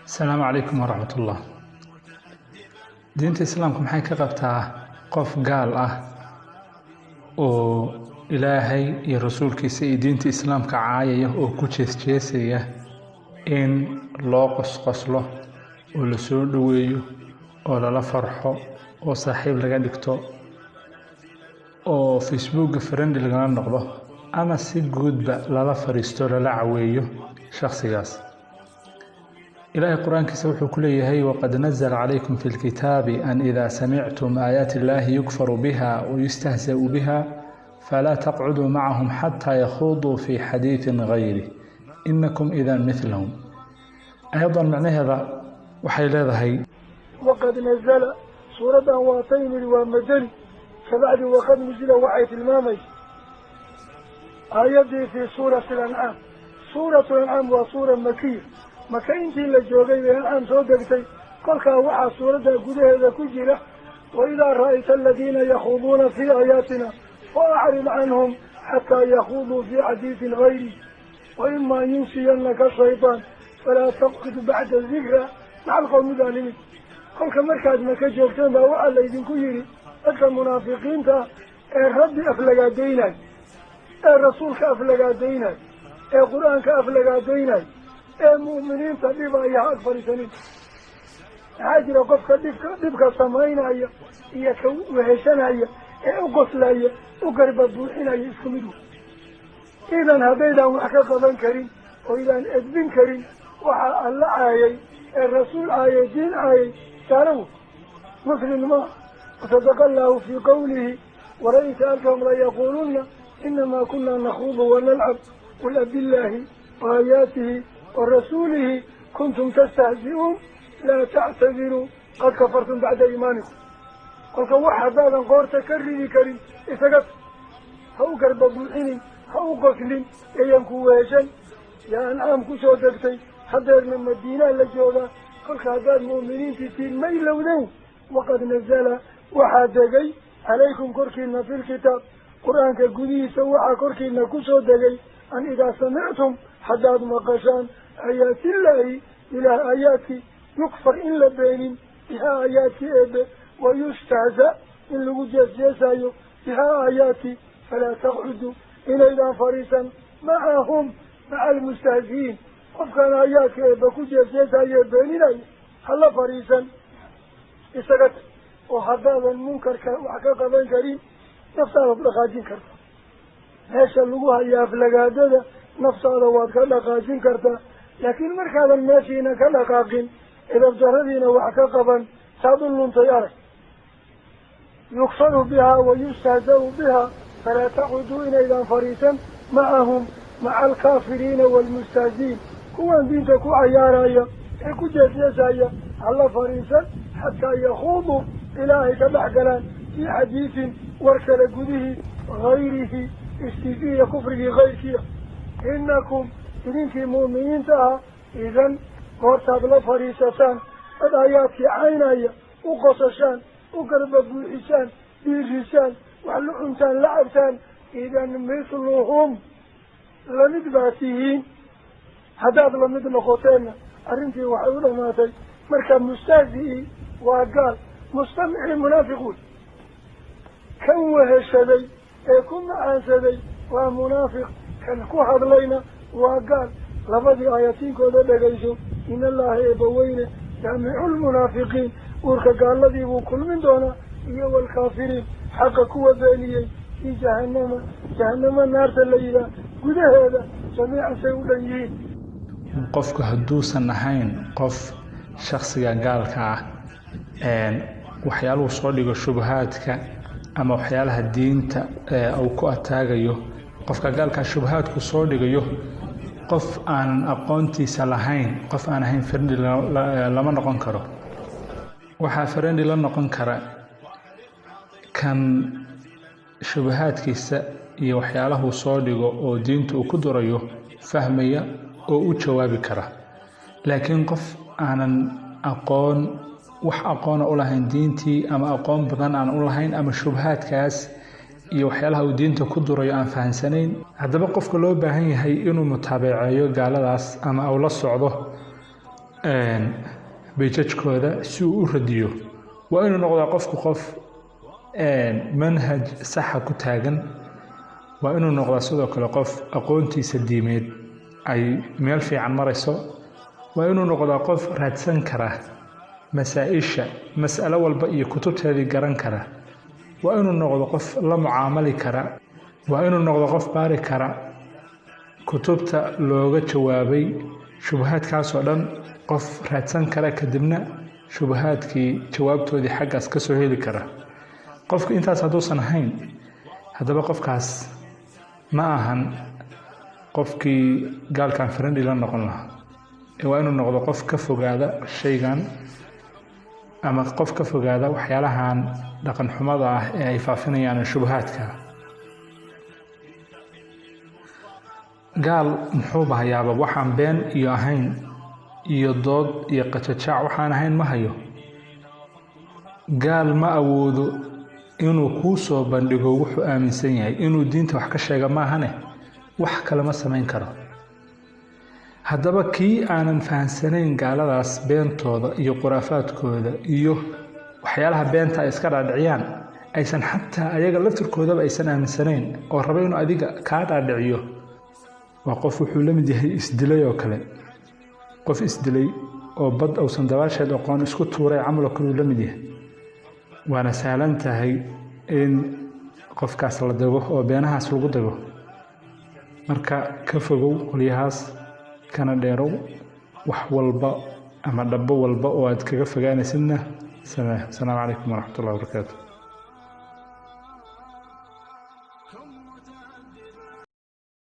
Asalaamu calaykum waraxmatullah. Diinta Islaamku maxay ka qabtaa qof gaal ah oo Ilaahay iyo rasuulkiisa iyo diinta Islaamka caayaya oo ku jeesjeesaya in loo qosqoslo oo la soo dhoweeyo oo lala farxo oo saaxiib laga dhigto oo Facebooka friend lagala noqdo ama si guudba lala fariisto, lala caweeyo shakhsigaas? Ilaahay Qur-aankiisa wuxuu ku leeyahay: "Waqad nazala calaykum fi lkitaabi an idaa samictum aayaati illaahi yukfaru biha wayustahza'u biha falaa taqcuduu macahum xataa yakhuuduu fi xadiidin gayri inakum idan midlahum." Ayadan macnaheeda waxay leedahay: Waqad nazala, suuraddan waatay nidhi waa madani. Kabacdi waqad nuzila waxay tilmaamaysa aayaddii fii suurati alancaam. Suuratu lancaam waa suura makiya. Maka intii la joogay bay Ancaam soo degtay. Kolkaa waxaa suuraddaa gudaheeda ku jira: "Waidaa ra'ayta aladiina yakhuuduuna fii aayaatina faacrid canhum xataa yakhuuduu fii xadiidin gayri, waimaa yunsiyannaka shaytaan falaa taqcud bacda dikra maca alqawmi daalimiin." Kolka markaad Maka joogteen baa waxaa laydinku yidhi dadka munaafiqiinta ah ee Rabbi aflagaadaynay, ee Rasuulka aflagaadaynay, ee Qur-aanka aflagaadaynay, ee mu'miniinta dhibaya, ha ag fadhiisanin. Maxaa jira? Qofka dhibka samaynaya iyo ka weheshanaya ee u qoslaya, u garba buuxinaya, isku mid wey. Idan haddaydaan wax ka qaban karin oo idaan edbin karin waxaa Alla caayay ee Rasuul caayay, diin caayay, gaalo wey, muslim maa. Wasadaqa Allahu fii qawlihi: "Walain sa'altahum layaquuluna inamaa kunaa nakhuudu wanalcab, qul abillaahi waaayaatihi warasuulihi kuntum tastahzi'uun, laa tactadiruu, qad kafartum bacda iimaanikum." Kolka wax haddaadan qoorta ka ridi karin, isaga ha u garba buuxinin, ha u qoslin, eeyan ku weeshan. Yaa Ancaam ku soo degtay, haddeerna Madiinaa la joogaa. Kolka haddaad mu'miniintii tiin, ma ilowden. Waqad nazala, waxaa degay, calaykum korkiina, filkitaab, Qur-aanka gudihiisa waxaa korkiina kusoo degay, an idaa samictum, haddaad maqashaan, aayaatillaahi, Ilaah aayaadkii, yukfar, in la beenin, bihaa, aayaadkii Eebe, wayustahza, in lagu jeesjeesayo, bihaa, aayaadkii, falaa taqcuduu, inaydaan fadhiisan, macahum, maca almustahzi'iin. Qofkaan aayaadka Eebe ku jeesjeesayo, beeninayo, hala fadhiisan, isaga tag. Oo haddaadan munkarka wax ka qaban karin, naftaada ku dhaqaajin karta. Meesha lagu hayo aflagaadada naftaada waad ka dhaqaajin kartaa, laakiin markaadan meeshiina ka dhaqaaqin, edabdaradiina wax ka qaban, saad u luntay arag. Yukfaru bihaa wayustahzau bihaa falaa taqcuduu, inaydaan fadhiisan, macahum, maca alkaafiriina waalmustahziin, kuwan diinta ku cayaaraya ee ku jeesjeesaya hala fadhiisan, xataa yakhuuduu, ilaahay ka dhex galaan, fii xadiidin, war kale gudihii, hayrihi, istiifiya kufrigii kayrkiia, inakum, idinkii mu'miniinta ahaa, idan goortaad la fadhiisataan dad aayaadkii caynaya, u qosashaan, u garba buuxisaan, dhiirisaan, wax la cuntaan, la cabtaan, idan mithluhum, lamid baa tihiin. Haddaad lamid noqoteenna, arrintii waxay u dhamaatay. Marka mustahzi'ii waa gaal, mustamicii munaafiquun, kan weheshaday ee ku macaansaday waa munaafiq, kan ku hadlayna waa gaal. Labadii aayatiinkooda dhegayso: in Allaha, Eebbaweyne, jaamiculmunaafiqiin, uurka gaaladii buu kulmin doonaa, iyo waalkaafiriin, xaqa kuwa beeniyey, fii jahanama, jahanama naarta la yidhaah gudaheeda, jamiican, say u dhan yihiin. Qofku hadduusan ahayn qof shakhsiga gaalka ah, waxyaaluhu soo dhigo shubahaadka ama waxyaalaha diinta uu ku ataagayo, qofka gaalkaa shubahaadku soo dhigayo, qof aanan aqoontiisa lahayn, qof aan ahayn friend lama noqon karo. Waxaa friend la noqon kara kan shubahaadkiisa iyo waxyaalahuu soo dhigo oo diinta uu ku durayo fahmaya oo u jawaabi kara. Laakiin qof aanan aqoon, wax aqoona u lahayn diintii, ama aqoon badan aan u lahayn, ama shubahaadkaas iyo waxyaalaha uu diinta ku durayo aan fahansanayn, haddaba qofka loo baahan yahay inuu mutaabaceeyo gaaladaas ama uu la socdo. Pages-kooda si uu u radiyo. Waa inuu noqdaa qofku qof manhaj saxa ku taagan. Waa inuu noqdaa sidoo kale qof aqoontiisa diimeed ay meel fiican marayso. Waa inuu noqdaa qof raadsan kara masaa-isha, mas'alo walba iyo kutubteedii garan kara. Waa inuu noqdo qof la mucaamali kara. Waa inuu noqdo qof baari kara kutubta looga jawaabay shubahaadkaasoo dhan, qof raadsan kara, kadibna shubahaadkii jawaabtoodii xaggaas ka soo heli kara. Qofka intaas hadduusan ahayn, haddaba qofkaas ma ahan qofkii gaalkan friendly la noqon lahaa. Waa inuu noqdo qof ka fogaada shaygan ama qof ka fogaada waxyaalahan dhaqan xumada ah ee ay faafinayaan shubahaadka. Gaal muxuu bahayaaba waxaan been iyo ahayn iyo dood iyo qajajaac waxaan ahayn ma hayo. Gaal ma awoodo inuu kuu soo bandhigo wuxuu aaminsan yahay. Inuu diinta wax ka sheega maahane, wax kale ma samayn karo. Haddaba kii aanan fahansanayn gaaladaas beentooda iyo khuraafaadkooda iyo waxyaalaha beenta ay iska dhaadhiciyaan, aysan xataa ayaga laftirkoodaba aysan aaminsanayn, oo raba inuu adiga kaa dhaadhiciyo, waa qof wuxuu la mid yahay isdilay oo kale. Qof isdilay oo bad uusan dabaasheed aqoon isku tuuray camal oo kale uu la mid yahay. Waana sahlan tahay in qofkaas la dago oo beenahaas lagu dago. Marka ka fogow qolyahaas, kana dheerow wax walba ama dhabbo walba oo aad kaga fogaanaysidna samee. Asalaamu calaykum waraxmatullahi wabarakaatu.